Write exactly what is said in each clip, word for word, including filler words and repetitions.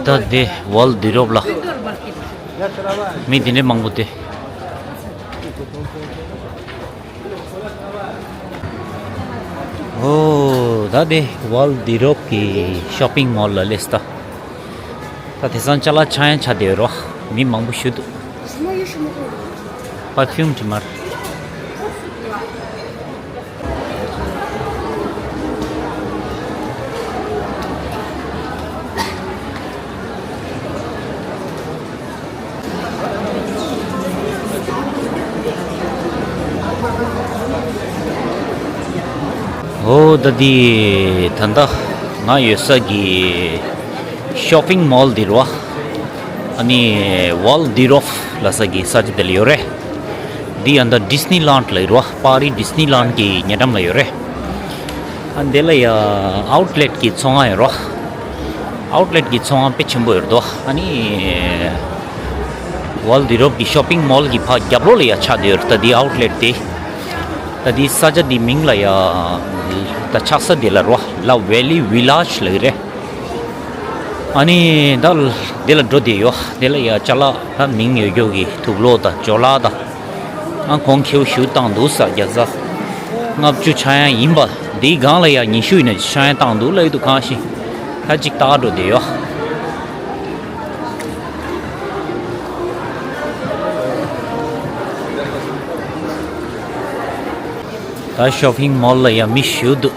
ད་དེ་ཝལ་དུ་རོབ་ལ་མི་དེ་འདྲའི་མང་པོ་དེ། ཨོ་ད་དེ་ཝལ་དུ་རོབ་ཀྱི་ཤོ་པིང་མོལ་ལ་སླེབས་ད། ད་དེང་སང་ཅ་ལག་ཆག་ཡང་ཆག་བསྡད་ཡོད་རེད་བ། མི་མང་པོ་ཞེ་པོ་འདུག་པར་ཕིའུམ་དྲི་མ་རེད། ཨོ་ད་འདི་ད་ལྟ་ང་ཡོད་ས་གི་ཤོ་པིང་མོལ་འདི་རེད་བ། ཨ་ནི་ཝལ་དུ་རོབ་ལབ་ས་གི་ས་ཆ་དེ་ལ་ཡོད་རེད། འདི་ཡང་ད་ཌི་སི་ནི་ལན་ཌི་ལ་ཡོད་རེད་བ། པ་རི་ཌི་སི་ནི་ལན་ཌི་གི་ཉེ་འགྲམ་ལ་ཡོད་རེད། ཨ་འདི་ལ་ཡ་ཨའུཊ་ལེཊ་གི་ཚོང་ཁང་ཡོད་རེད་བ། ཨའུཊ་ལེཊ་གི་ཚོང་ཁང་དཔེ་ཆེན་པོ་ཡོད་རེད་དོ། ཨ་ནི་ཝལ་དུ་རོབ་གི་ཤོ་པིང་མོལ་གི་ཕར་རྒྱབ་ལོགས་ལ་ཡ་ཆགས་བསྡད་ཡོད་རེད། ད་འདི་ཨའུཊ་ལེཊ་དེ། ད་འདི་ས་ཆ་འདི་མིང་ལ་ཡ་ད་ཆགས་ས་འདི་ལ་རེད་བ། ལ་ཝེ་ལི་ཝི་ལེཇ་ལབ་ཀྱི་རེད། ཨ་ནི་ད་འདི་ལ་འགྲོ་བསྡད་ཡོད། འདི་ལ་ཡ་ཅ་ལག་ད་མིང་ཡོད་རྒྱུ་གི་དུག་ལོག་དང་ཇོ་ལ་དང་། ཨ་གོང་ཁེའུ་ཞུ་བཏང་འདུག་ས་བརྒྱ་ཆ་ལྔ་བཅུ་ཆག་ཡང་ཡིན་པ། འདིའི་སྒང་ལ་ཡ་ཉི་ཤུ་ཡིན་ན་ཆག་ཡང་བཏང་འདུག་ལབ་ཀྱི་འདུག་གང་ཤེས། ད་ཅིག་ལྟ་འགྲོ་བསྡད་ཡོད། ད་ཤོ་པིང་མོལ་ལ་ཡ་མི་ཞེ་པོ་འདུག་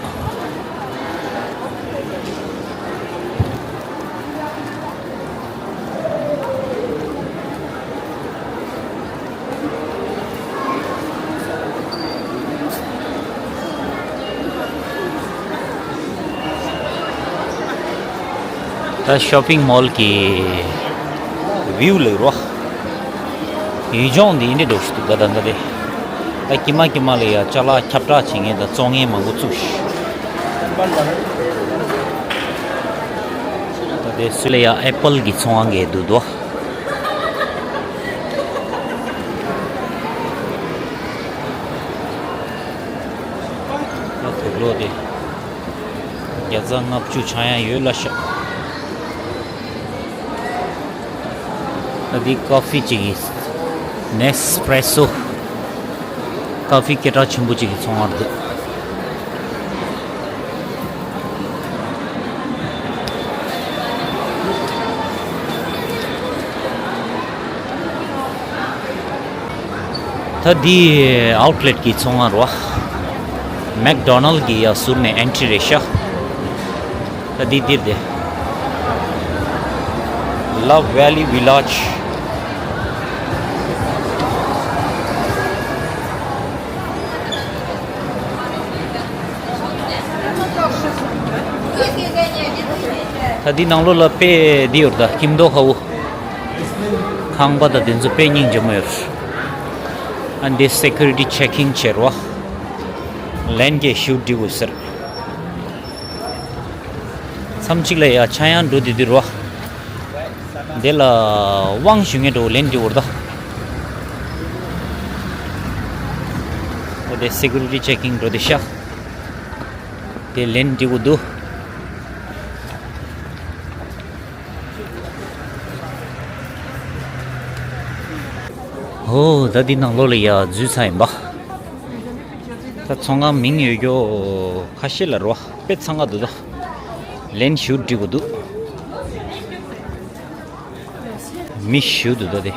ད་ཤོ་པིང་མོལ་གྱི་བིའུ་ལབ་རོ། ཡུལ་ལྗོངས་འདི་འདྲ་འདྲ་ཞིག་འདུག་ག་ད་ལྟ་དེ། ད་ཀྱི་མ་ཀྱི་མ་ལ་ཡ་ཅ་ལག་ཁྱབ་བསྒྲགས་བྱེད་མཁན་དང་བཙོང་མཁན་མང་པོ་བཙུགས་ཤག་ད་དེ་སུ་ལ་ཡ་ཨེ་པལ་གྱི་ཚོང་ཁང་གི་འདུག་དོ། ད་དུག་ལོག་དེ་བརྒྱ་ཆ་ལྔ་བཅུ་ཆག་ཡང་ཡོད་ལ་ཤག་ད་འདི་ཀ་ཧྥི་ཅིག་གི་ནེས་པྲེ་སོ། ཀ་ཧྥི་སྐད་གྲགས་ཆེན་པོ་ཅིག་གི་ཚོང་ཁང་འདུག་ད་འདི་ཨའུཊ་ལེཊ་གི་ཚོང་ཁང་རེད་བ། མེག་ཌོ་ནལ་གི་ཡ་ཟུར་ནས་ཨེན་ཊི་རེད་ཤག་ད་འདི་འདིར་དེ། ལ་ཝེ་ལི་ཝི་ལེཇ། ད་འདི་ནང་ལོགས་ལ་དཔེ་འདི་ཡོད་ད། ཁྱིམ་ཐོག་ཁ་བོ། ཁང་པ་དང་དེ་ཚོ་དཔེ་སྙིང་རྗེ་མོ་ཡོད། ཨ་འདི་སེ་ཀུ་རི་ཊི་ཅེག་ཀིང་བྱེད་རོགས། ལན་གྱི་ཤུ་འགྲིག་དགོས་ཟེར། མཚམས་གཅིག་ལ་ཡ་ཆག་ཡང་འགྲོ་དེ་དུས་རོ། འདི་ལ་དབང་ཞུ་ངེས་འགྲོ་ལན་འགྲིག་དགོས་རེད་ད། འོ་དེ་སེ་ཀུ་རི་ཊི་ཅེག་ཀིང་འགྲོ་དེ་ཤག་དེ་ལན་འགྲིག་དགོས་འདུག་ཨོ་ད་འདི་ནང་ལོགས་ལ་ཡ་འཛུལ་ཚར་ཡིན་པ། ད་ཚོང་ཁང་མིང་ཡོད་རྒྱུ་ཁ་ཤས་ལ་རོ་དཔེ་ཚང་ག་འདུག་ད། ལན་ཞུ་འགྲིག་གི་འདུག་མི་ཞུ་འདུག་ད་དེ།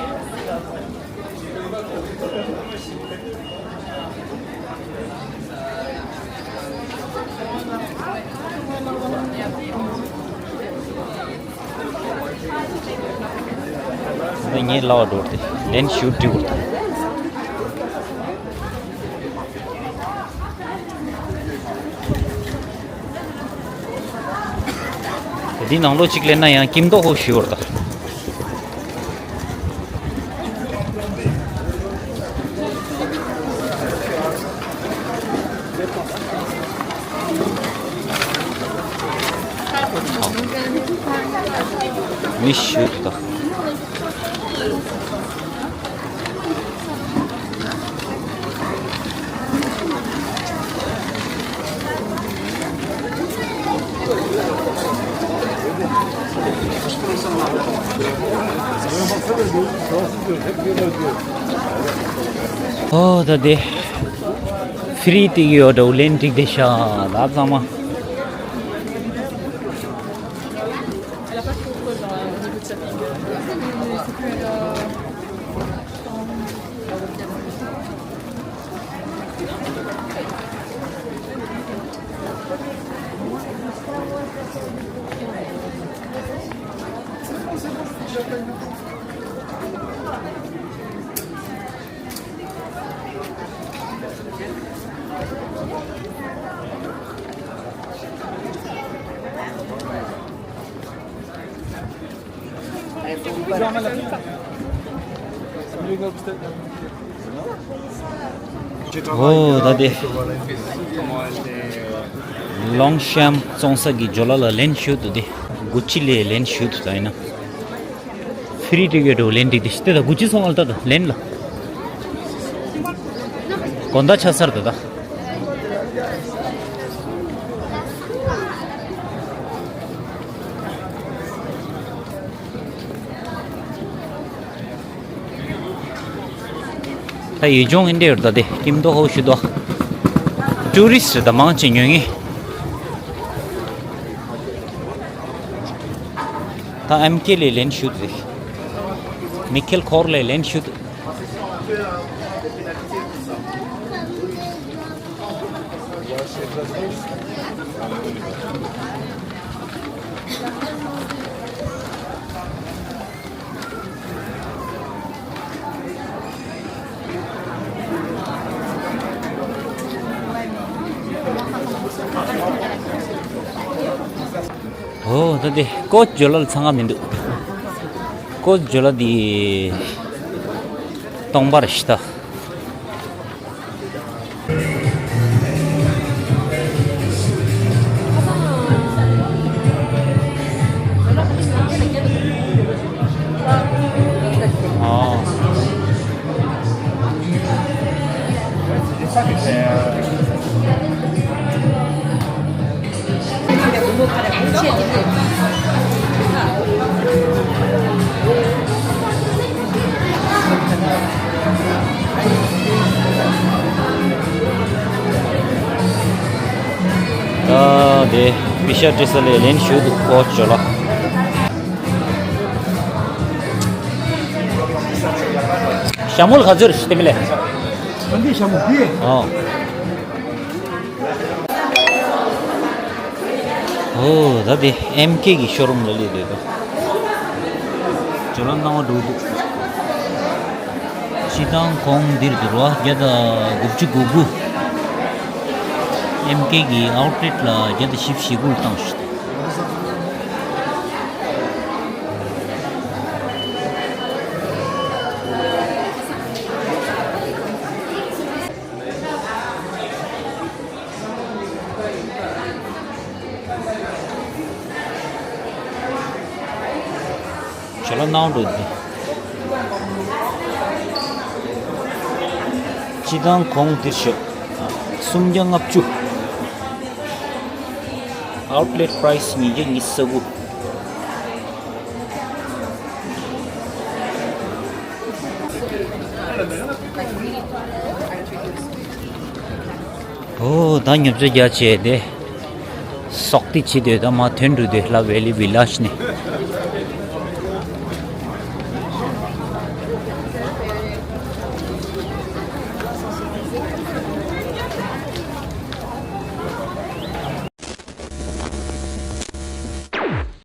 ངས་ལབ་པ་འགྲོ་དེ་ལན་ཞུ་འགྲིག་གི་འདུག་འདི་ནང་ལོགས་གཅིག་སླེབས་ན་ཡང་ཀྱིམ་ཏོག་ཧོ་ཞུ་བར་དང་། མི་ཞུ་དང་། ཨོ་ད་དེ་ཕི་རི་ཏིག་ཡོད་འགྲོ་ལེན་ཏིག་དེ་ཤ་ད་ཚང་མ། ཨོ་ད་དེ་ལོང་ཤམ་བཙོང་ས་གི་ཇོ་ལ་ལ་ལེན་ཞུ་དུ་དེ་གུ་ཅི་ལས་ལེན་ཞུ་དུ་ད་ཡིན་ན། ཕི་རི་ཏིག་ཡོད་འགྲོ་ལེན་ཏིག་དེ་ཤི་དེ་ད་གུ་ཅི་སོང་ཨལ་ཏ་ད་ལེན་ལ། དགོན་ད་ཆ་སར་ད་ད། ད་ཡུལ་ལྗོངས་ཨིན་འདྲ་ཡོད་ད་དེ་ཀིམ་དོ་ཧོ་ཤུ་དོ། ཊུ་རི་སི་ད་མང་ཆེ་ཉོ་ངེས། ད་ཨེམ་ཀེ་ལས་ལེན་ཞུ་དེ། མི་ཁེལ་ཁོར་ལས་ལེན་ཞུ་དེ། ཨོ་ད་དེ་ཀོ་ཇོ་ལ་ཚང་ང་མི་འདུག་ཀོ་ཇོ་ལ་དེ་སྟོང་པར་ཤི་ད། ད་དེ་པི་ཤ་ཏྲི་ས་ལས་ལེན་ཞུ་འདུག་ཨོ་ཇོ་ལ། ཤ་མོལ་ག་ཚོད་རེད་ཤི་དེ་མི་ལས། ཨ་འདི་ཤ་མོ་འདི། ཨོ། ཨོ་ད་དེ་ཨེམ་ཀེ་གི་ཤོ་རུམ་ལ་སླེབས་བསྡད་འདུག་ཇོ་ལ་སྣང་བ་འགྲོ་འདུག་སྤྱི་བཏང་གོང་འདིར་འདུག་ར་བརྒྱ་དང་དགུ་བཅུ་གོ་དགུ། ཨེམ་ཀེ་གི་ཨའུ་ཊི་ལེཊ་ལ་བརྒྱ་དང་བཞི་བཅུ་ཞེ་དགུ་ལ་བཏང་ཞིག་ཇོ་ལ་ནང་དུ་འདི། སྤྱི་བཏང་གོང་འདིར་ཤོག་སུམ་བརྒྱ་ལྔ་བཅུ། ཨའུ་ཊི་ལེཊ་པ་རའི་སི་ཉིས་བརྒྱ་ཉི་ཤུ་རྩ་དགུ། ཨོ་ད་ཉོ་ཆ་རྒྱ་ཆེ་དེ། སོག་ཏི་ཆི་དེ་ད་མ་ཐོན་འགྲོ་དེ་ལ་ཝེ་ལི་བི་ལ་ཇི་ནས།